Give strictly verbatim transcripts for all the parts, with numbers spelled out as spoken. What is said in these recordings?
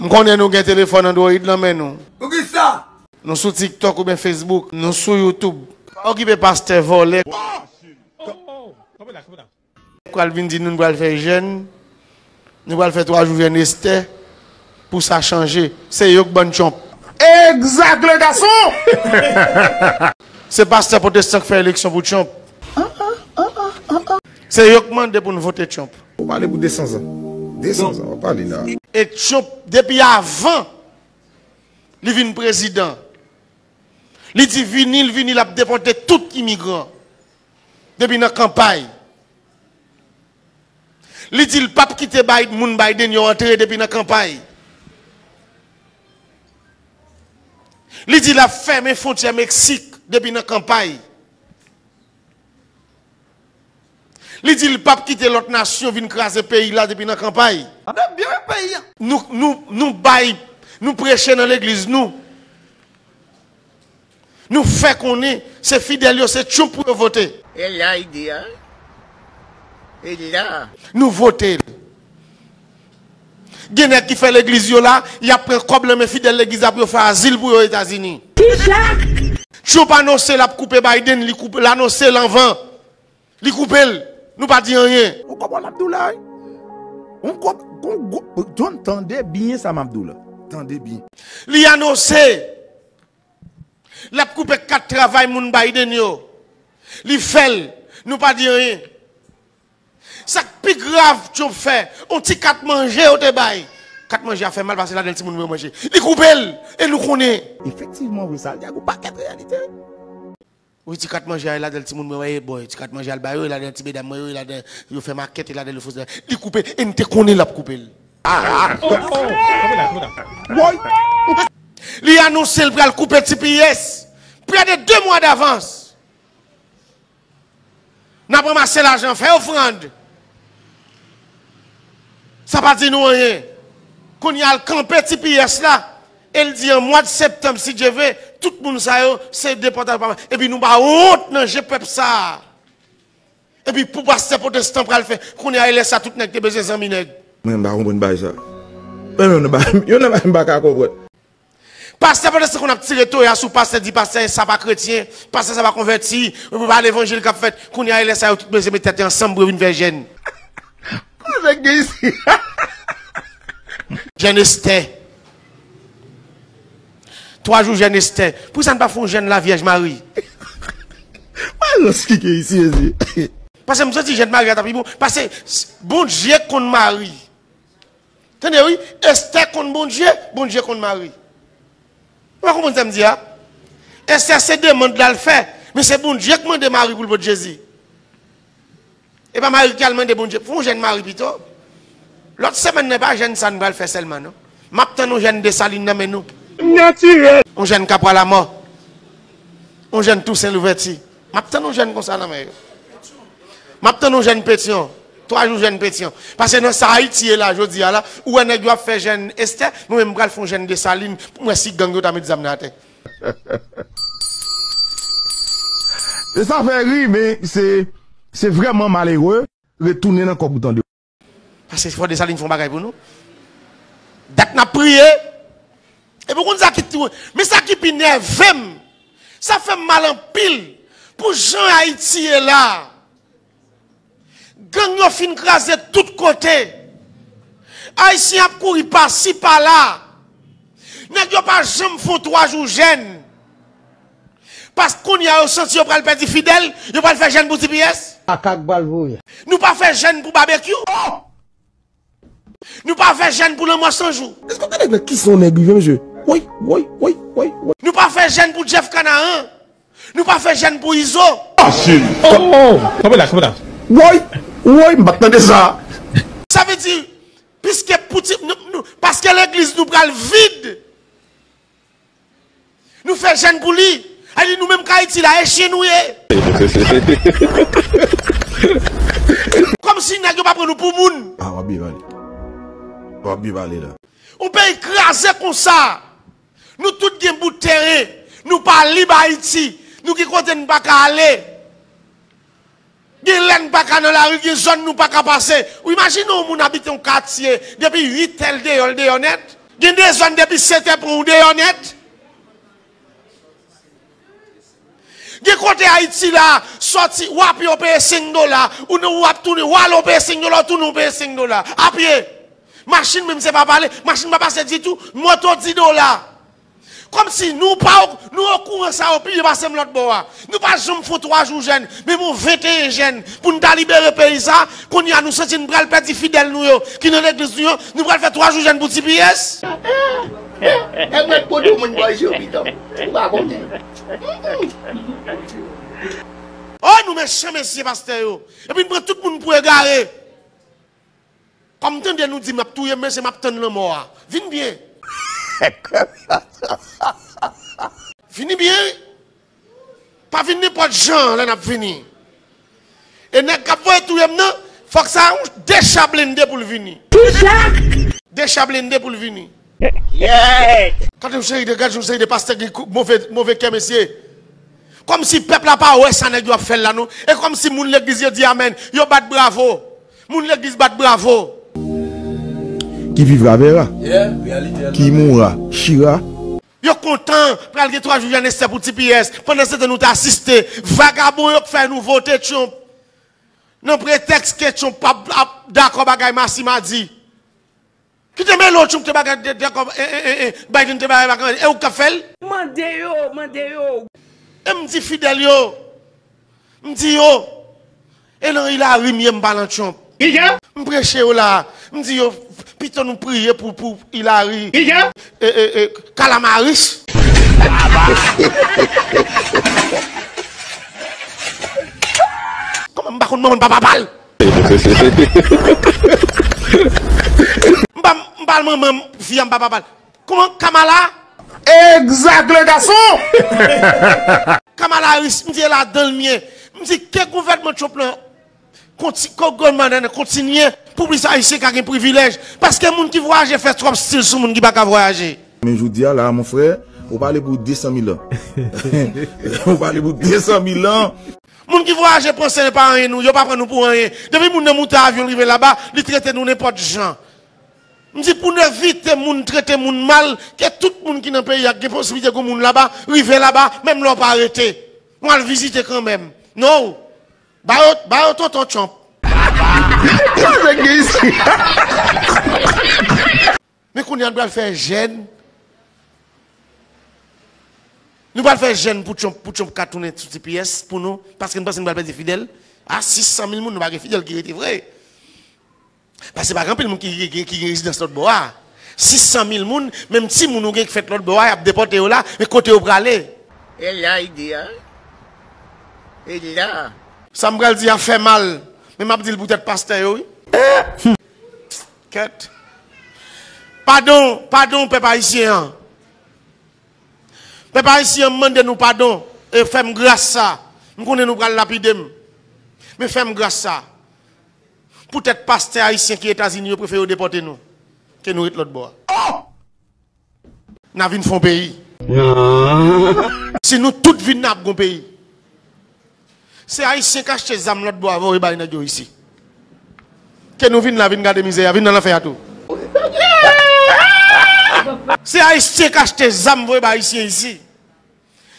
M konnen nou gen telefòn Android nan men nou. Poukisa? Nou sou TikTok oubyen Facebook, nou sou YouTube. Pa okipe pastè vòlè. Pral vin di nou, nou pral fè jèn, nou pral fè twa jou jèn Estè pou sa chanje. Se yo k bann Trump. Exact, le garçon! Se pastè pwotestan k fè eleksyon pou Trump. Se yo k mande pou n vote Trump. Ou pale pou de san zan. De san zan, w ap pale la. E Trump, depi avan li vin prezidan, li di vini, l vini, l ap depòte tout imigran. Depi nan kanpay. Li di l p ap kite Bay-, moun Biden yo antre depi nan kanpay. Li di l ap fèmen fwontyè Meksik depi nan kanpay. Li di l p ap kite lòt nasyon vin kraze peyi la depi nan kanpay. Ap byen peyi a. Nou, nou, nou bay, nou preche nan legliz nou. Nou fè konnen se fidèl yo, se Trump pou yo vote. E la ide a. E la. Nou vote l. Gen nèg ki fè legliz yo la, y ap pran kòb nan men fidèl legliz la pou yo fè azil pou yo Etazini. Kisa? Trump anonse l ap koupe Biden, li koupe, l anonse l anvan. Li koupe l. Nou pa di anyen. Ou konprann m ap di w la, wi. Ou konp-, kon gwo, John, tande byen sa m ap di w la. Tande byen. Li anonse l ap koupe kat travay moun Biden yo. Li fè l. Nou pa di anyen. Sa k pi grav Trump fè, yon ti kat manje yo te bay. Kat manje a fè mal pase ladan l timoun mwen yo manje. Li koupe l, e nou konnen. Efektivman, vre sa, l di ak yon pakèt reyalite. Wi, ti kat manje a, e ladan l timoun mwen yo, e boy, ti kat manje a l ba yo, e ladan l ti medam mwen yo, e ladan yo fè makèt, e ladan yo fè sa. Li koupe, e n te konnen l ap koupe l. Woy! Li anonse l pral koupe T P S prè de de mwa davans. N ap ranmase lajan, fè ofrann. Sa pa di nou anyen. Kounye a, l kanpe T P S la, e l di an mwa d septanm, si Dye vle, tout moun sa yo, se depòtasyon pa mal. Epi nou pa wont nan je pèp sa a. Epi pou pastè pwotestan pral fè, kounye a, e lè sa tout nèg te bezwen zanmi nèg. Mwen, m pa konprann bagay sa. Mwen menm, nan bagay, youn nan bagay m pa ka konprann. Pastè pwotestan konn ap tire toya sou pastè, di pastè sa pa kretyen, pastè sa pa konvèti, e pa levanjil k ap fèt. Kounye a, e lè sa yo tout bezwen met tèt yo ansanm pou yo vin fè jèn. Koze k gen isi? Jèn Estè. Twa jou jèn Estè. Poukisa n pa fè yon jèn Lavyèj Mari? Malans ki gen isi, mezye. Paske m santi jèn Mari a ta pi bon. Paske s-, Bondye konn Mari. Tande wi, Estè konn Bondye, Bondye konn Mari. Ou pa konprann sa m di a? Estè se demann la l fè, men se Bondye k mande Mari pou l pot Jezi. E pa Mari ki al mande Bondye. Fè yon jèn Mari pito. Lòt semèn nan, e pa jèn sa n pral fè sèlman, non. M ap tann yon jèn Desalin nan men nou. Natirèl. Yon jèn Kapwa Lamò. Yon jèn Tousen Louvèti. M ap tann yon jèn konsa nan men yo. M ap tann yon jèn Petyon. Twa jou jèn Petyon. Paske nan sa Ayiti ye la, jodi a la, ou wè nèg yo ap fè jèn Estè, mwen menm m pral fè yon jèn Desalin, pou m wè si gang yo ta met zam nan atè. E sa fè ri, men se, se vrèman malere. Retounen nan kòb ou tande. Paske fò Desalin fè yon bagay pou nou. Dat n ap priye. Epi w konn sa ki tou, men sa ki pi nève m, sa fè m mal anpil pou jan Ayiti ye la. Gang yo fin kraze tout kote. Ayisyen ap kouri pasi pala. Nèg yo pa janm fè yon twa jou jèn. Paske kounye a yo santi yo pral pèdi fidèl, yo pral fè jèn pou T P S. Makak pral voye. Nou pa fè jèn pou babekyou. Nou pa fè jèn pou lanmò san jou. Èske w tande nan kisa yon nèg rive, mesye? Woy, woy, woy, woy, woy. Nou pa fè jèn pou Jeff Kanaran. Nou pa fè jèn pou Izo. Masin. Oh, oh, oh. Kanpe la, kanpe la. Woy, woy, m pa t tande sa. Sa vle di, piske pou ti, nou, nou, paske legliz nou pral vid. Nou fè jèn pou li. A di nou menm k Ayiti la, e chen nou ye. Kòmsi nèg yo pa pran nou pou moun. Ah, w ap byen pale. W ap byen pale la. Yon peyi kraze konsa. Nou tout gen bout teren. Nou pa lib Ayiti. Nou gen kote n pa ka ale. Gen lè n pa ka nan lari, gen zòn nou pa ka pase. Ou imajine yon moun abite yon katye, depi uit è l deyò, l deyò nèt. Gen de zòn depi sèt è pran ou deyò nèt. Gen kote Ayiti la, sòti, w a pye w peye senk dola, ou nan, w ap tounen, w ale w peye senk dola, w tounen w peye senk dola. A pye. Machin menm se pa pale, machin pa pase ditou, moto dis dola. Kòmsi nou pa, nou okouran sa yo pi byen pase m lòt bò a. Nou pa janm fè twa jou jèn, menm yon venteyen jèn, pou n ta libere peyi sa, kounye a nou santi n pral pèdi fidèl nou yo, ki nan legliz nou yo, nou pral fè twa jou jèn pou T P S? E mwen k pou di w moun bò isit yo pito. Ou pa konnen. Oh, nou mechan mesye pastè yo. Epi n pran tout moun pou egare. Kòm tande nou di m ap touye m, mesye, m ap tann lanmò a. Vin byen. Vini byen. Pa vin nenpòt jan lè n ap vini. E nèg k ap voye touye m nan, fòk sa yon de cha blende pou l vini. Ki cha? De cha blende pou l vini. Yeah! Gade yon seri de, gade yon seri de pastè ki kou- move, move kè, mesye. Kòmsi pèp la pa wè sa nèg yo ap fè l la, non. E kòmsi moun legliz yo di amèn, yo bat bravo. Moun legliz bat bravo. Qui vivra verra. Qui mourra chira. Yo kontan pral gen twa jou jèn Estè pou T P S. Pandan se tan nou te asiste vagabon yo k fè nou vote Trump. Nan pretèks ke Trump p ap, ap dakò bagay Massima di. Kite mele w Trump te bagay, te dakò, e, e, e, e, Biden te bagay bagay, e ou k ap fè l? Mande yo, mande yo. E m di fidèl yo, m di yo, e nan Hillary m ye, m pa nan Trump. Kijan? M preche yo la, m di yo, pito nou priye pou, pou Hillary. Kijan? E, e, e, Kalamaris. Kòman m pa konn manman m pa papa l? M pa, m pa manman fi a, m pa papa l. Kòman Kamala? Exact, le garçon! Kamala Harris, m di e ladan l m ye. M di ke gouvènman Trump lan, konti-, ke gouvènman nan kontinye pou plis Ayisyen ka gen privilèj. Paske moun ki vwayaje fè twòp stil sou moun ki pa ka vwayaje. Men jodi a la, mon frè, ou pale pou de san mil an. Ou pale pou de san mil an. Moun ki vwayaje panse pa anyen nou, yo pa pran nou pou anyen. Depi moun nan moute avyon, l rive laba, li trete nou nenpòt jan. M di pou n evite moun trete moun mal, ke tout moun ki nan peyi a gen posiblite gen moun laba, rive laba, menm lè w pa rete. W al vizite kanmenm. No. Ba yo, ba yo tonton Trump. Sa nèg gen isi. Men kounye a nou pral fè jèn. Nou pral fè jèn pou Trump, pou Trump ka tounen sou T P S pou nou, paske nou panse nou pral pèdi fidèl. A sis san mil moun, nou pa gen fidèl ki rete vre. Paske pa gen anpil moun ki, ki, ki, ki gen rezidans lòt bò a. Sis san mil moun, menm timoun ou gen ki fèt lòt bò a, y ap depòte yo la, men kote yo prale? E la ide a. E la. Sa m pral di a fè mal, men m ap di l poutèt pastè yo, wi. Kèt. Padon, padon, pèp ayisyen an. Pèp ayisyen an, m mande nou padon, e fè m gras sa. M konnen nou pral lapide m. Men fè m gras sa. Poutèt pastè ayisyen ki Etazini yo prefere yo depòte nou ke nou ret lòt bò a. N a vin fè yon peyi. Non. Si nou tout vin, n ap gon peyi. Se ayisyen k achte zam lòt bò a voye bay nèg yo isi. Ke nou vin la, vin gade mizè a, vin nan lanfè a tou. Se ayisyen k achte zam voye bay ayisyen isi.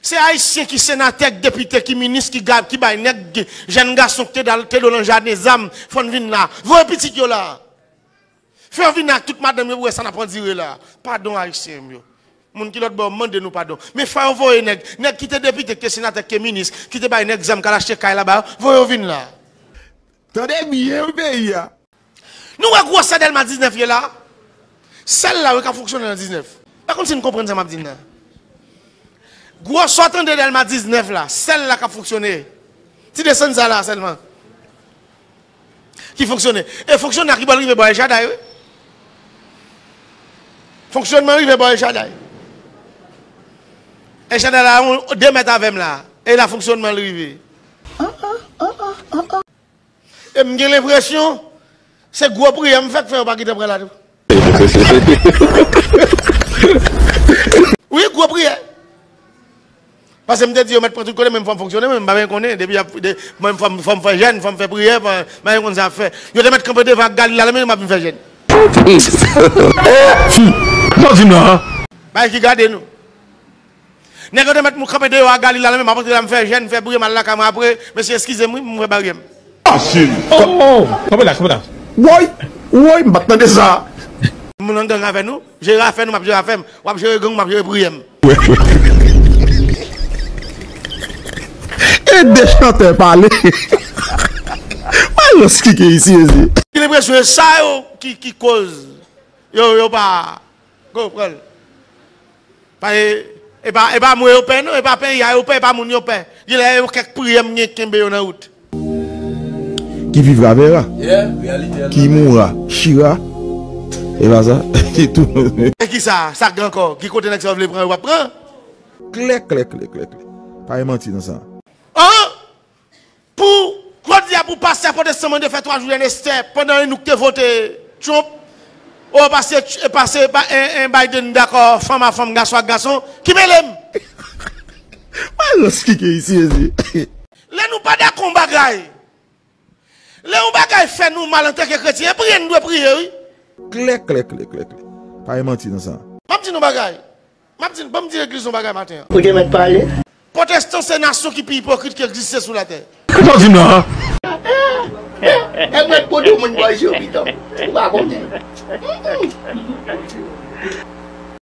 Se ayisyen ki senatè, ki depite, ki minis, ki ga-, ki bay nèg, jèn gason ki te dal, te do nan jaden zam, fò n vin la. Voye pitit yo la. Fè yo vin ak tout madanm yo pou wè sa n ap andire la. Padon ayisyen m yo. Moun ki lòt bò, m mande nou padon. Men fò yo voye nèg, nèg ki te depite, ki te senatè, ki te minis, ki te bay nèg zam k al achte kay laba, voye yo vin la. Tande byen wi peyi a. Nou wè gwosè Dèlma diznèf ye la? Sèl la wi k ap fonksyone nan diznèf. Pa konn si n konprann sa m ap di n nan. Gwosè w tande Dèlma diznèf la, sèl la k ap fonksyone. Ti desann sa la sèlman. Ki fonksyone. E fonksyone a ki bò l rive bò El Shaddai, wi. Fonksyònman rive bò El Shaddai. El Shaddai la, yon de mèt avè m la. E la fonksyònman l rive. E m gen lenpresyon, se gwo priyè m fèk fè yo pa gentan pran la tou. Wi, gwo priyè. Paske m te di yo mèt pran tout kote, men m fò m fonksyone, men m pa byen konnen. Depi y ap, de, mwen fò m, fò m fè jèn, fò m fè priyè, fò m, m pa gen konn sa ap fè. Yo te mèt kanpe devan ak Galil la, men m ap vin fè jèn. Sa w di m la a? Bagay ki gade nou. Nèg yo te mèt mwen kanpe deyò a Galil la, men m ap antre la, m fè jèn, m fè priye, m al lakay mwen apre. Mesye, eskize m, wi, m fè baryè m. Masin. Oh, oh, kanpe la, kanpe la. Woy, woy, m pa t tande sa. Moun an gang avè nou, jere afè nou, m ap jere afè m. W ap jere gang, m ap jere priyè m. E de chantè pale. Mwen lòs ki ke isi, ezi. Gen enpresyon e sa yo ki, ki koz yo, yo pa konprann. Pa e, e pa, e pa mwen yo pè non, e pa peyi a yo pè, e pa moun yo pè. Gen lè yo kèk priyè m gen kenbe yo nan wout. Ki vivra verra. Yeah, reality. Ki mourra chira. E pa sa. Ki tou. E ki sa, sa gen ankò? Ki kote nèg sa yo vle pran yo pa pran? Klè, klè, klè, klè, klè. Pa gen manti nan sa. An? Pou, jodi a pou pastè pwotestan mande fè twa jou jèn Estè pandan nou te vote Trump, o pase, pase ba- en, en Biden dakò fanm a fanm, gason ak gason, ki mele m? Mwen lòs ki ke isi, ezi. Lè nou pa dakò yon bagay, lè yon bagay fè nou mal antanke kretyen, e priye nou dwe priye, wi. Klè, klè, klè, klè, klè. Pa gen manti nan sa. M ap di nou bagay. M ap di, ban m di legliz yon bagay maten an. Ou te mèt pale. Pwotestan se nasyon ki pi ipokrit ki egziste sou latè. Sa w di m la a? Nèg mèt pran de moun bò je w pito. Ou pa konnen.